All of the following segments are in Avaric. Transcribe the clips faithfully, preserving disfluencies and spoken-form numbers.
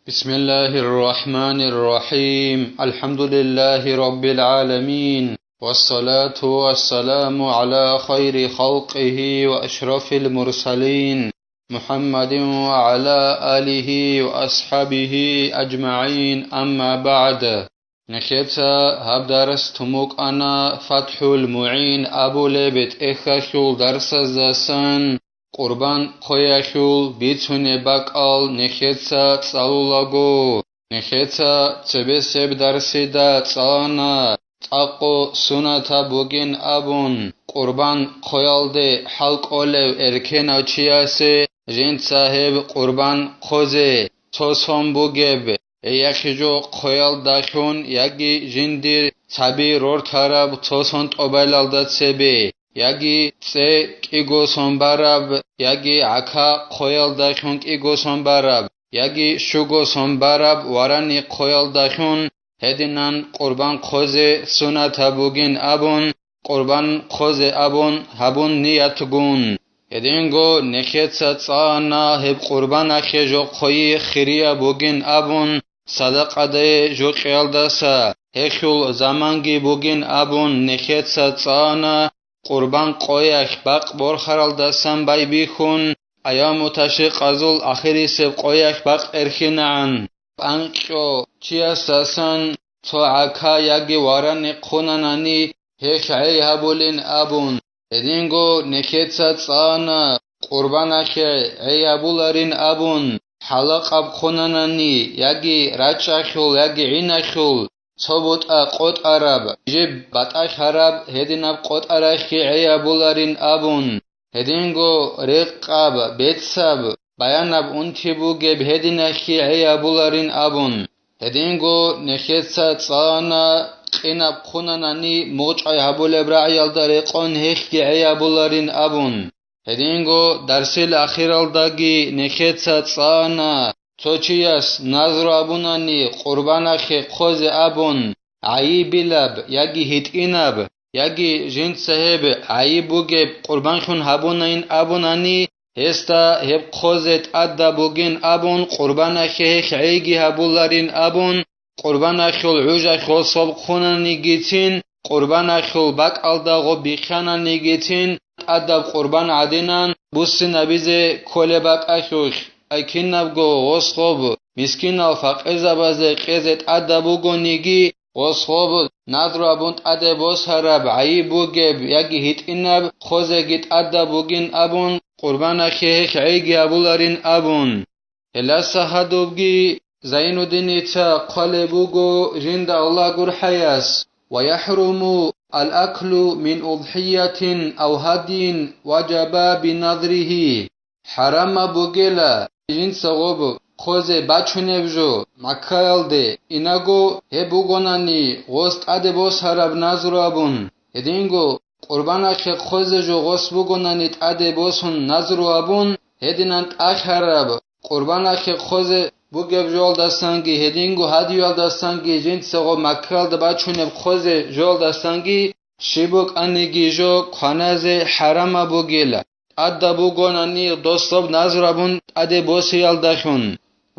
بسم الله الرحمن الرحيم. الحمد لله رب العالمين. والصلاة والسلام على خير خلقه وأشرف المرسلين محمد وعلى آله وأصحابه أجمعين. أما بعد. Нехеца гьаб дарс тумукъана ФатхӀул МугӀин абулеб тӀехьалъул дарсаздасан, къурбан хъвеялъул бицунеб бакӀал нехеца цӀалулаго. Нехеца цебесеб дарсида цӀалана, цӀакъго сунатаб бугин абун, къурбан хъвеялде хӀалкӀолев эркенав чиясе жинца гьеб къурбан хъвезе цо сон бугеб, гьей яхъ жо хъвеялдалъун яги жиндир цаби рортараб цо сон тӀобалалда цебе, яги цӀе кӀиго сон бараб, яги гӀака хъвеялдалъун кӀиго сон бараб, яги щуго сон бараб варани хъвеялдалъун, гьединан къурбан хъвезе сунатаб бугин абун, къурбан хъвезе абун гьабун ниятгун. Гьединго нехеца цӀана гьеб къурбанахъе жо хъвейи хирияб бугин абун, садакъадае жо кьеялдаса, гьелъул заманги бугин абун нехеца цӀана къурбан къоялъ бакъ борхаралдасан байбихьун, аяму ташрикъазул ахирисеб къоялъ бакъ эрхинагӀан. ПанкьчӀо чиясдасан цо гӀака яги варани хъунанани, гьелъ гӀей гьабулин абун, гьединго нехеца цӀана къурбанахъе гӀей гьабуларин абун, хӀалакъаб хъунанани яги рачӀахъул яги гӀинахъул цо бутӀа къотӀараб, жиб батӀалъараб гьединаб къотӀарахъе гӀей гьабуларин абун, гьединго рекъаб, бецаб, баянаб унти бугеб гьединахъе гӀей гьабуларин абун, гьединго нехеца цӀана къинаб хъунанани мугъчӀвай гьабулеб рагӀиялда рекъон гьелъги гӀей гьабуларин абун, гьединго дарсил ахиралдаги нехеца цӀана цо чияс назру абунани къурбанахъе хъвезе абун, гӀайибилаб яги гьитӀинаб, яги жинца гьеб гӀайиб бугеб къурбанлъун гьабунайин абунани, гьесда гьеб хъвезе тӀадаб бугин абун къурбанахъе гьелъ гӀейги гьабуларин абун, къурбанахъул гӀужалъ гъособ хъунанигицин, къурбанахъул бакӀалда гъоб бихьананигицин, тӀадаб къурбан гӀадинан буссинабизе кколеб бакӀалъулъ, ай кинабго гъос гъоб мискинал-факъирзабазе кьезе тӀадаб бугониги, гъос гъоб назру абун тӀаде босараб гӀайиб бугеб яги гьитӀинаб хъвезеги тӀадаб бугин абун, къурбанахъе гьелъ гӀейги гьабуларин абун. Гьеласа гьадубги Зайнуддиница хъвалеб буго жинда Аллагь гурхӀаяс: «ويحرم الأكل من أضحية أو هدي وجب بنذره». ХӀарамаб бугела жинца гъоб хъвезе бачунеб жо Маккаялде, инаго гьеб бугонани гъос тӀаде босараб назру абун, гьединго къурбанахъе хъвезе жо гъос бугонани тӀаде босун назру абун, гьединан тӀахьараб къурбанахъе хъвезе бугеб жоялдасанги, гьединго гьадиялдасанги, жинца гъоб Маккаялда бачунеб хъвезе жоялдасанги, щиб букӀаниги жо кваназе хӀарамаб бугела, тӀадаб бугонани дособ назру абун тӀаде босиялдалъун.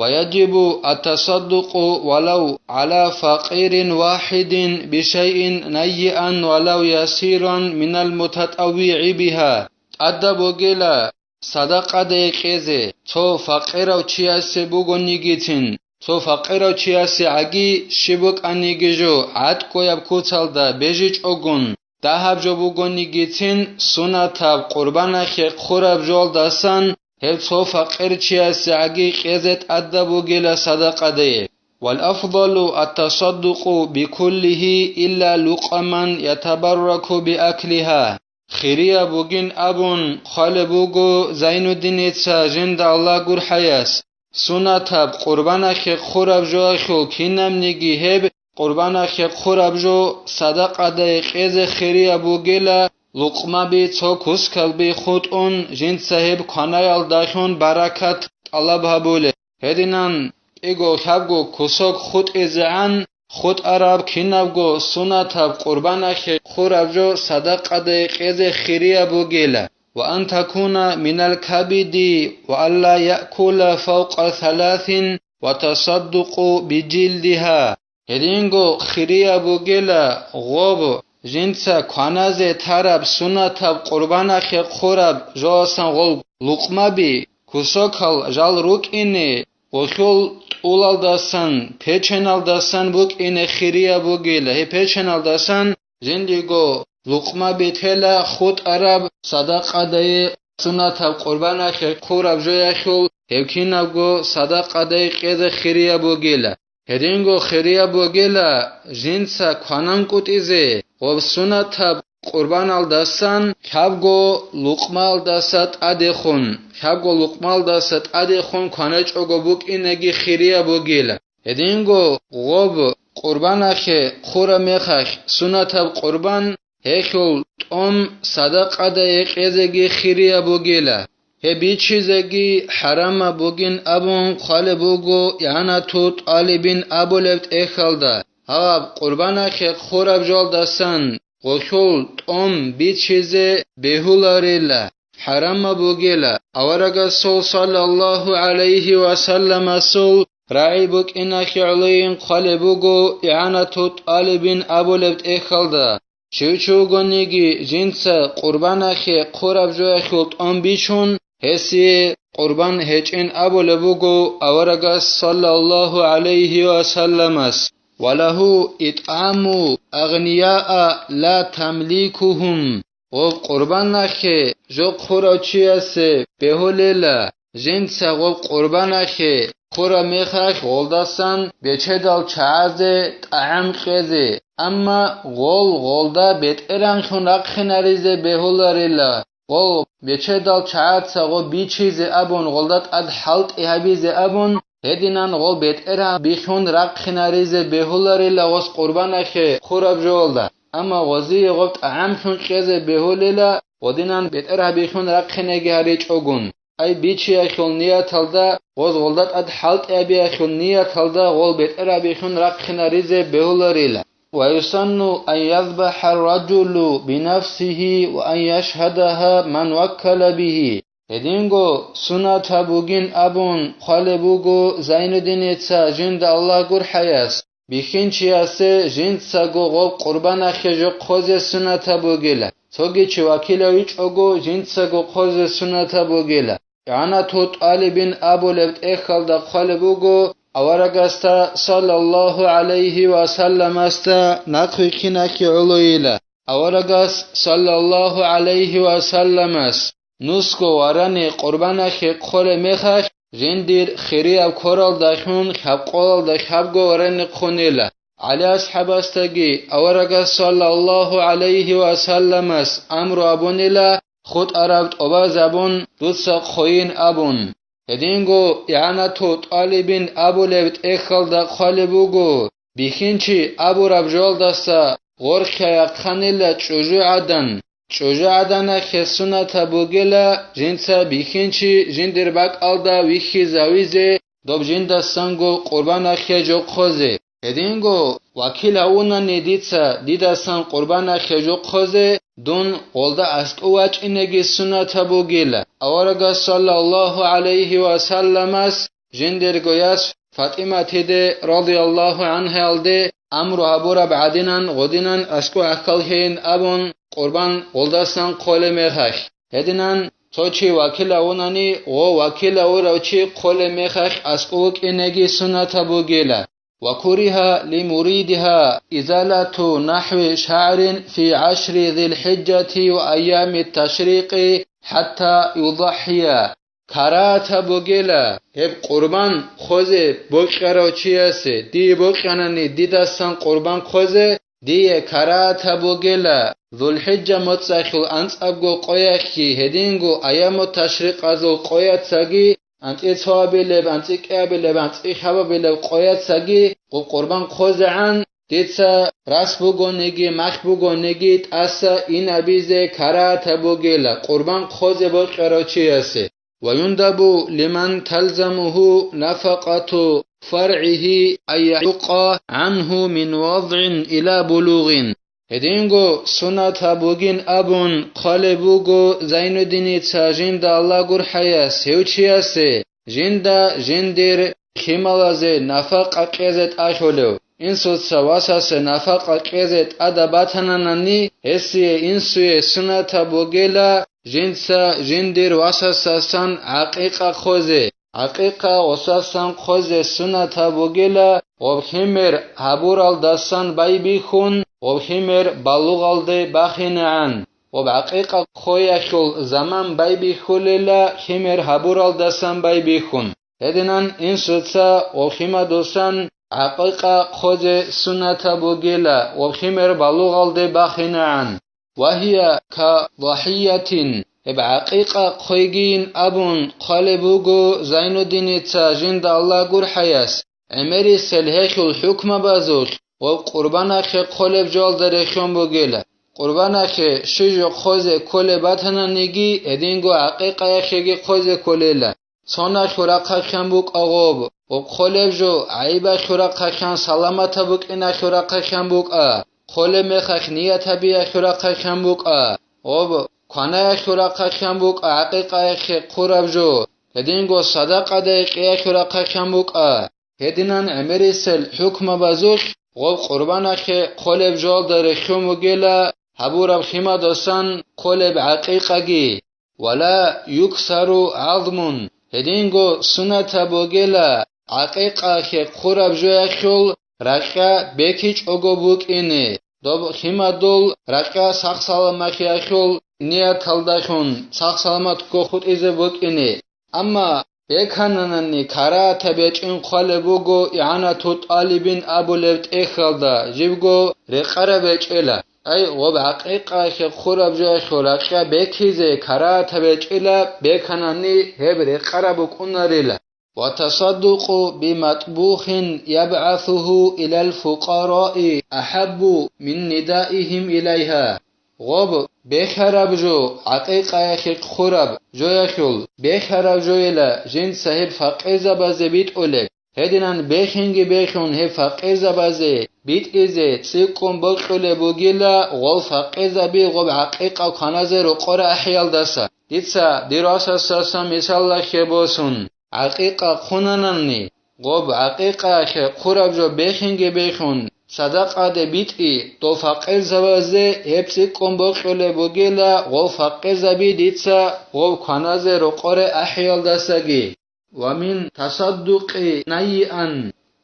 ويجب التصدق ولو على فقير واحد بشيء نيئا ولو يسيرا من المتطوع بها. ТӀадаб бугела садакъаде кьезе цо факъирав чиясе бугонигицин, цо факъирав чиясе гӀаги щиб букӀаниги жо гӀатӀкӀояб куцалда бежичӀогун, дагьаб жо бугонигицин, сунатаб къурбанахъе хъураб жоялдасан гьев цо факъир чиясе гӀаги кьезе тӀадаб бугела садакъаде. والأفضل التصدق بكله إلا لقما يتبرك بأكلها. Хирияб бугин абун хъвалеб буго Зайнуддиница жинда Аллагь гурхӀаяс, сунатаб къурбанахъе хъураб жоялъул кинабниги гьеб къурбанахъе хъураб жо садакъаде кьезе хирияб бугела, лукъмаби цо кускалби хутӀун жинца гьеб кванаялдалъун баракат тӀалаб гьабулеб. Гьединан кӀиго-лъабго кусок хутӀизегӀан хутӀараб кинабго сунатаб къурбанахъе хъураб жо садакъаде кьезе хирияб бугела. وأن تكون من الكبد وألا يأكل فوق ثلاث. ва тасаддукъу бижилдиха. Гьединго хирияб бугела гъоб жинца кваназе тараб сунатаб къурбанахъе хъураб жоасан гъол лукъмаби, кусокал жал рукӀине, гъолъул тӀулалдасан, печеналдасан букӀине хирияб бугела. Гьеб печеналдасан жиндиего лукъмаби тела хутӀараб садакъадае, сунатаб къурбанахъе хъураб жояхъул гьеб кинабго садакъадае кьезе хирияб бугела. Гьединго хирияб бугела жинца квананкӀутӀизе гъоб сунатаб къурбаналдасан лъабго лукъмаялдаса тӀадехун, лъабго лукъмаялдаса тӀадехун кванечӀого букӀинеги хирияб бугела. Гьединго гъоб къурбанахъе хъураб мехалъ сунатаб къурбан гьелъул тӀом садакъадае кьезеги хирияб бугела. Гьеб бичизеги хӀарамаб бугин абун хъвалеб буго игӀанату тӀалибин абулеб тӀехьалда, гьаб къурбанахъе хъураб жоялдасан гъолъул тӀом бичизе бегьуларила, хӀарамаб бугела. Аварагасул саллаллагьу гӀалайгьи ва салламасул рагӀи букӀиналъе гӀолойин хъвалеб буго игӀанату тӀалибин абулеб тӀехьалда, щив чи вугониги жинца къурбанахъе хъураб жояхъул тӀом бичун, гьесие къурбан гьечӀин абулеб буго аварагас саллаллагьу гӀалайгьи ва салламас: «Ва лагьу итӀгӀаму агънияа ла тамликугьум». Гъоб къурбанахъе жо хъурав чиясе бегьулела, жинца гъоб къурбанахъе хъураб мехалъ гъолдасан бечедал чагӀазе тӀагӀам кьезе, амма гъол гъолда бетӀергьанлъун рахъинаризе бегьуларила, гъол бечедал чагӀаца гъоб бичизе абун, гъолда тӀад хӀалтӀи гьабизе абун, гьединан гъол бетӀергьабилъун рахъинаризе бегьуларила гъос къурбанахъе хъураб жоялда, амма гъозие гъоб тӀагӀамлъун кьезе бегьулела, гъодинан бетӀергьабилъун рахъинеги гьаричӀогун. Ай бичиялъул нияталда, гъоз гъолда тӀад хӀалтӀи гьабиялъул нияталда гъол бетӀергьабилъун рахъинаризе бегьуларила. «Ва юсанну ан язбахӀа ар-ражулу бинафсигьи ва ан яшгьадагьа ман ваккала бигьи». Гьединго сунатаб бугин абун хъвалеб буго Зайнуддиница, жинда Аллагь гурхӀаяс, бихьинчиясе жинцаго гъоб къурбанахъе жо хъозе сунатаб бугила, цоги чи вакилав вичӀого жинцаго хъозе сунатаб бугила. ИгӀанату тӀалибин абулеб тӀехьалда хъвалеб буго аварагасда саллаллагьу гӀалайгьи ва салламасда нахъвихьиналъе гӀолойила. Аварагас саллаллагьу гӀалайгьи ва салламас нусго варани къурбанахъе хъолеб мехалъ, жиндир хирияб квералдалъун лъабкъоялда лъабго варани хъунила. ГӀали асхӀабасдаги аварагас саллаллагьу гӀалайгьи ва салламас амру абунила хутӀараб тӀубазабун дуца хъойин абун. Гьединго игӀанату тӀалибин абулеб тӀехьалда хъвалеб буго, бихьинчи абураб жоялдаса гъоркьа яхъанила чӀужугӀадан. ЧӀужугӀаданахъе сунатаб бугела жинца бихьинчи жиндир бакӀалда вихьизавизе, доб жиндасанго къурбанахъе жо хъозе. Гьединго вакил гьавунани дица дидасан къурбанахъе жо хъозе, дун гъолда аскӀов вачӀинеги сунатаб бугила. Аварагас саллаллагьу гӀалайгьи ва салламас жиндирго яс ФатӀиматиде радияллагьу гӀангьаялде амру гьабураб гӀадинан гъодинан аскӀов гӀахьаллъейин абун къурбан гъолдасан хъолеб мехалъ. Гьединан цо чи вакил гьавунани, гъо вакил гьавурав чи хъолеб мехалъ аскӀов вукӀинеги сунатаб бугила. وكره لمريدها إزالة نحو شعر في عشر ذي الحجة وأيام التشريق حتى يضحي. Карагьатаб бугела гьеб къурбан хъозе бокьарав чиясе, дие бокьанани дидасан къурбан хъозе, дие карагьатаб бугела ЗулхӀиджа моцӀалъул анцӀабго къоялъги гьединго аяму ташрикъазул къояцаги, анцӀила цоабилеб, анцӀила кӀиабилеб, анцӀила хабабилеб къояцаги къу-, къурбан хъозегӀан, дица рас бугониги, махь бугониги, тӀаса инабизе карагьатаб бугела, къурбан хъозе бокьарав чиясе. ويندب لمن تلزمه نفقة فرعه أن يعق عنه من وضع إلى بلوغ. Гьединго сунатаб бугин абун хъвалеб буго Зайнуддиница жинда Аллагь гурхӀаяс гьев чиясе, жинда жиндир хималазе нафакъа кьезе тӀалъулев. Инсуца васасе нафакъа кьезе тӀада батананани, гьесие инсуе сунатаб бугела жинца жиндир васасасан гӀакъикъа хъозе. ГӀакъикъа гъосасан хъозе сунатаб бугела гъоб химер гьабуралдасан байбихьун, гъоб химер балугъалде бахинегӀан. Гъоб гӀакъикъа хъоялъул заман байбихьулела химер гьабуралдасан байбихьун. Гьединан инсуца гъоб химадусан гӀакъикъа хъозе сунатаб бугела гъоб химер балугъалде бахинегӀан. Вагьия ка дагьиятин, гьеб гӀакъикъа хъойгийин абун хъвалеб буго Зайнуддиница жинда Аллагь гурхӀаяс, гӀемерисел гьелъул хӀукмабазулъ ва къурбанахъе хъолеб жоялда рехьон бугела. Къурбанахъе щиб жо хъозе кколеб батананиги, гьединго гӀакъикъаялъеги хъозе кколела. Цонахъ хьурахъахъян букӀа гъоб, гъоб хъолеб жо гӀайибахъ хьурахъахъян, саламатаб букӀинахъ хьурахъахъян букӀа, хъолеб мехалъ ниятабиялъ хьурахъахъян букӀа, гъоб кванаялъ хьурахъахъян букӀа, гӀакъикъаялъе хъураб жо, гьединго садакъаде кьеялъ хьурахъахъян букӀа. Гьединан гӀемерисел хӀукмабазулъ гъоб къурбанахъе хъолеб жоялда рехьун бугела гьабураб химадасан хъолеб гӀакъикъаги. Вала юксару гӀазмун, гьединго сунатаб бугела гӀакъикъахъе хъураб жоялъул ракьа бекичӀого букӀине, доб химадул ракьа сах-саламахъиялъул нияталдалъун сах-саламатго хутӀизе букӀине. Амма бекананани карагьатаб гьечӀин хъвалеб буго игӀанату тӀалибин абулеб тӀехьалда, жибго рекъараб гьечӀела. Ай, гъоб гӀакъикъахъе хъураб жоялъул ракьа бекизе карагьатаб гьечӀела, беканани гьеб рекъараб букӀунарила. Ва тасаддукъу биматӀбухин ябгӀасуху илал фукъараи ахӀаббу мин нидаихим илайха. Гъоб бехараб жо гӀакъикъаялъе хъураб жоялъул бехараб жояла жинца гьеб факъирзабазе битӀулеб. Гьединан бехинги бехун гьеб факъирзабазе битӀизе цӀикӀкӀун бокьулеб бугила гъол факъирзаби гъоб гӀакъикъа кваназе рокъора ахӀиялдаса. Дица дир васасдасан мисаллахъе босун, гӀакъикъа хъунанани, гъоб гӀакъикъаялъе хъураб жо бехинги бехун, садакъаде битӀи дол факъирзабазе гьеб цӀикӀкӀун бокьулеб бугила гъол факъирзаби дица гъоб кваназе рокъоре ахӀиялдасаги. Ва мин тасаддукъи найиан,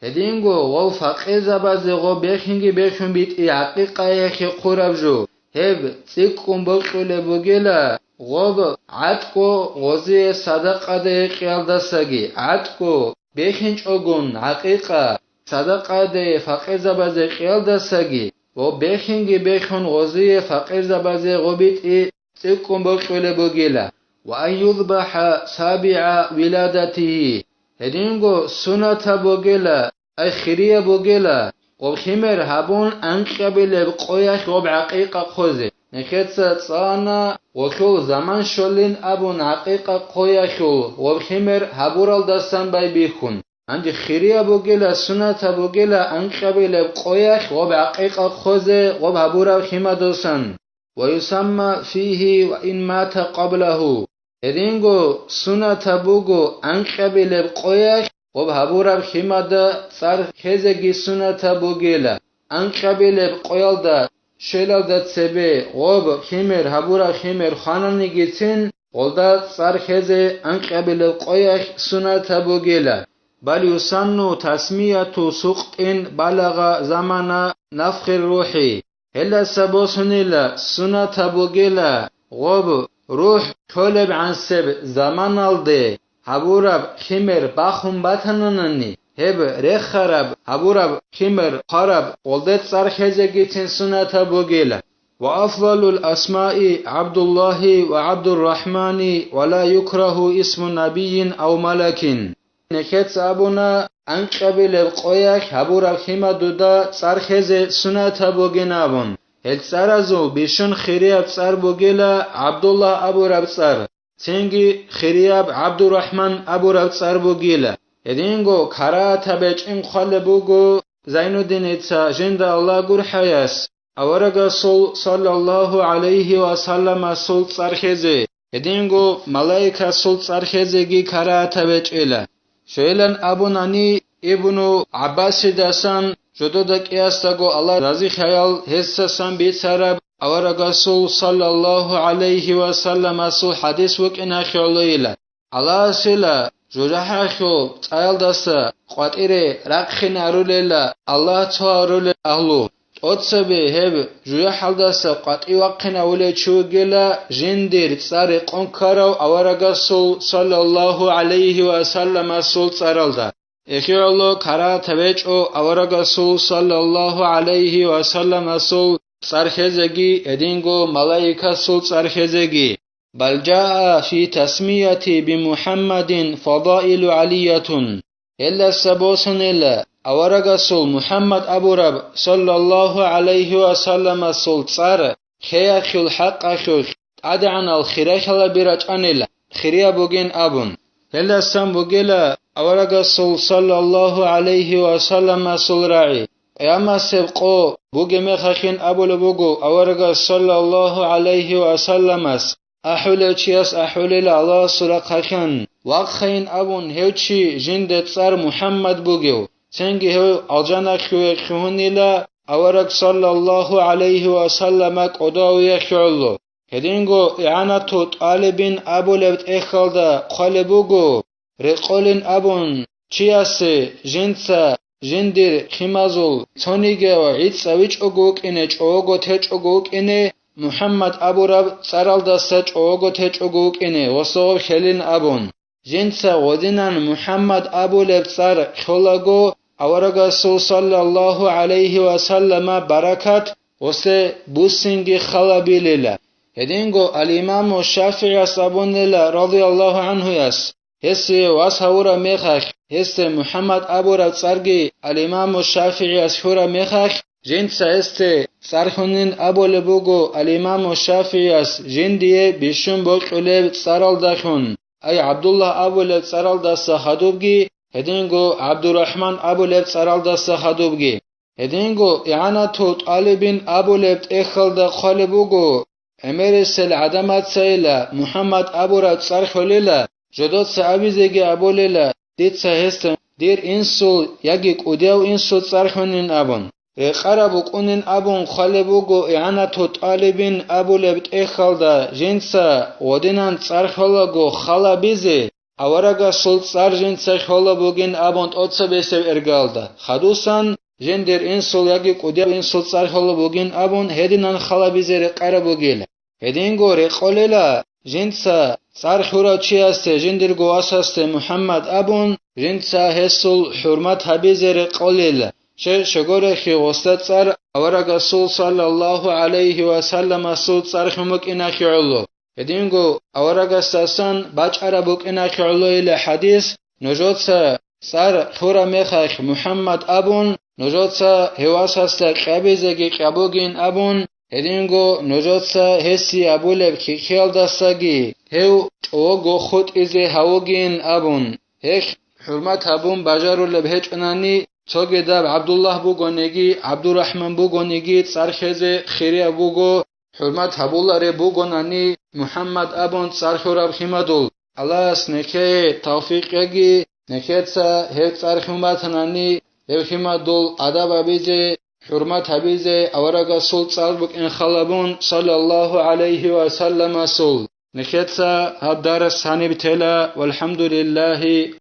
гьединго гъов факъирзабазе гъо бехинги бехун битӀи гӀакъикъаялъе хъураб жо, гьеб цӀикӀкӀун бокьулеб бугила гъоб гӀатӀго гъозие садакъаде гьекъиялдасаги, гӀатӀго бехинчӀогун гӀакъикъа садакъаде факъирзабазе гьекъиялдасаги, ва бехинги бехун гъозие факъирзабазе гъо битӀи цӀикӀкӀун бокьулеб бугила, ва ан юзбахӀа сабигӀа виладатигьи, гьединго сунатаб бугила, ай хирияб бугила, гъоб химер гьабун анкьабилеб къоялъ гъоб гӀакъикъа хъозе. Нехеца цӀана гъолъул заман щолин абун гӀакъикъа къоялъул гъоб химер гьабуралдасан байбихьун. Гьанже хирияб бугила, сунатаб бугила анкьабилеб къоялъ гъоб гӀакъикъа хъозе гъоб гьабураб химадусан. Ва юсамма фигьи ва ин мата къаблагьу. Гьединго сунатаб буго анкьабилеб къоялъ гъоб гьабураб химада цӀар хезеги сунатаб бугила. Анкьабилеб къоялда щвелалда цебе гъоб химер гьабураб химер хвананигицин, гъолда цӀар хезе анкьабилеб къоялъ сунатаб бугила. Бал юсанну тасмияту сукътӀин балагъа замана нафхир рухӀи. Гьелдаса босунила сунатаб бугила гъоб рухӀ кколеб гӀансеб заманалде гьабураб химер бахун батананани, гьеб рехараб гьабураб химер хъвараб гъолде цӀар хезегицин сунатаб бугила. Ва афдалул асмаи ГӀабдуллагьи ва ГӀабдуррахӀмани ва ла юкрагьу исму набийин ав малакин. Нехеца абуна, анкьабилеб къоялъ гьабураб хима дуда цӀар хезе сунатаб бугин абун. Гьел цӀаразул бищун хирияб цӀар бугила ГӀабдуллагь абураб цӀар, цинги хирияб ГӀабдуррахӀман абураб цӀар бугила. Гьединго карагьатаб гьечӀин хъвалеб буго Зайнуддиница жинда Аллагь гурхӀаяс. Аварагасул саллаллагьу гӀалайгьи ва салламасул цӀар хезе, гьединго малаикасул цӀар хезеги карагьатаб гьечӀила. Щайилан абунани, Ибну ГӀаббасидасан, жодода кӀиясдаго Аллагь разихъаял, гьесдасан бицараб аварагасул саллаллагьу гӀалайгьи ва салламасул хӀадис вукӀин ахӀулейила. Аллагьасила жужахӀалъул цӀаялдаса къватӀире рахъине арулела Аллагь цо арулел агьлу. ТӀоцаби гьеб жужахӀалдаса къватӀи вахъинавулев чи вугела жиндир цӀар рекъон ккарав аварагасул саллаллагьу гӀалайгьи ва салламасул цӀаралда. ЭхигӀоло карагьатаб гьечӀо аварагасул саллаллагьу гӀалайгьи ва салламасул цӀар хезеги, гьединго малаикасул цӀар хезеги. Бал жаа фи тасмияти би МухӀаммадин фадаилу гӀалиятун. Гьелдаса босунела аварагасул МухӀаммад абураб саллаллагьу гӀалайгьи ва салламасул цӀар хеяхъул хӀакъалъулъ тӀадегӀанал хиралъаби рачӀанила, хирияб бугин абун. Гьелдасан бугела аварагасул саллаллагьу гӀалайгьи ва салламасул рагӀи. Къиямасеб къо бугеб мехалъин абулеб буго аварагас саллаллагьу гӀалайгьи ва салламас: «АхӀулев чияс ахӀулел Аллагьасул рахъалъан, вахъайин», – абун, гьев чи жинда цӀар МухӀаммад бугев, цинги гьев алжаналъуве лъугьунила авараг саллаллагьу гӀалайгьи ва саллама кӀодове лъугӀуло. Гьединго ИгӀанату ТӀалибин абулеб тӀехьалда хъвалеб буго, рекъолин абун, чиясе жинца жиндир химазул цониги гӀицӀ гьавичӀого вукӀине, чӀого течӀого вукӀине, МухӀаммад абураб цӀаралдаса чӀого течӀого вукӀине, гъосогъо хьелин абун. Жинца гъодинан МухӀаммад абулеб цӀар лъолаго, аварагасул саллаллагьу гӀалайгьи ва саллама баракат гъосе буссинги халабилила. Гьединго ал-Имаму ШафигӀияс абунила, радияллагьу гӀанхуяс, гьесие вас гьавураб мехалъ, гьесде МухӀаммад абураб цӀарги ал-Имаму ШафигӀияс хьураб мехалъ, жинца гьесде цӀар хьунин абулеб буго ал-Имаму ШафигӀияс жиндие бищун бокьулеб цӀаралдалъун, ай ГӀабдуллагь абулеб цӀаралдаса хадубги, гьединго ГӀабдурахӀман абулеб цӀаралдаса хадубги. Гьединго ИгӀанату ТӀалибин абулеб тӀехьалда хъвалеб буго, гӀемерисел гӀадамацайила МухӀаммад абураб цӀар хьолила, жодоца абизеги абулела, дица гьесда дир инсул яги кӀудияв инсул цӀар хьунин абун. Рекъараб букӀунин абун хъвалеб буго ИгӀанату ТӀалибин абулеб тӀехьалда жинца гъодинан цӀар хьолаго халабизе, аварагасул цӀар жинца хьола бугин абун тӀоцебесеб эргалда, хадусан, жиндир инсул яги кӀудияв инсул цӀар хьола бугин абун гьединан халабизе рекъараб бугила. Гьединго рекъолела, жинца цӀар хьурав чиясде, жиндирго васасде МухӀаммад абун, жинца гьесул хӀурмат гьабизе рекъолела, щай щогорехи гъосда цӀар аварагасул саллаллагьу гӀалайгьи ва салламасул цӀар хьун букӀиналъе гӀоло. Гьединго аварагасдасан бачӀараб букӀиналъе гӀолойила хӀадис, нужеца цӀар хьураб мехалъ МухӀаммад абун, нужеца гьев васасда кьабизеги кьабугин абун, гьединго нужеца гьесие абулеб хихьиялдасаги гьев чӀого хутӀизе гьавугин абун, гьелъ хӀурмат гьабун бажарулеб гьечӀонани, цогидаб ГӀабдуллагь бугониги, ГӀабдурахӀман бугониги цӀар хьезе хирияб буго, хӀурмат гьабулареб бугонани, МухӀаммад абун цӀар хьураб химадул, Аллагьас нехее тавфикъ яги, нехеца гьеб цӀар хьун батанани, гьеб химадул адаб гьабизе, хӀурмат гьабизе аварагасул цӀар букӀин халабун, саллаллагьу гӀалайгьи ва салламасул. Нехеца гьаб дарас гьаниб тела, валхӀамдулиллагьи.